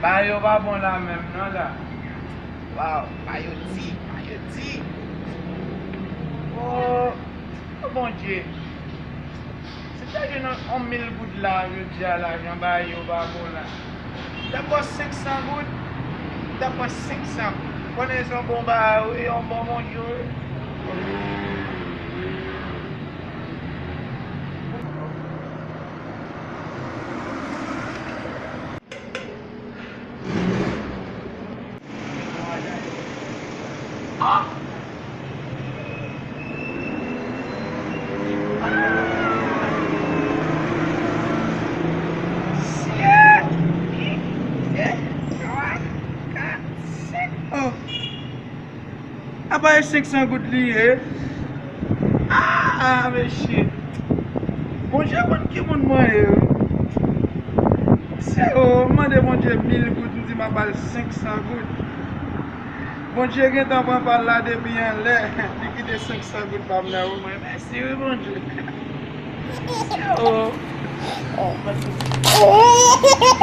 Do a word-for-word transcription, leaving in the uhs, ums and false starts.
A yo pa bon la menm non la. Waw, pa yo di, pa yo di. Oh, oh Bondye. Si m ta jwenn yon, yon mil goud la, jodi a lajan ba yo pa bon la. M ta pran senk san goud. M ta pran senk san goud. Konnen se yon bon bagay wi, yon bon Bondye wi. Apa e senk san goud li ye? Ah, mesye. Bondye konn ki moun mwen ye wi. Se o, m mande Bondye mil goud, m di m ap ba l senk san goud. Bondye gentan pran pa l la depi anlè, li kite senk san goud ba m nan wi mwen. Mèsi wi Bondye. Se o. Oh, mèsi.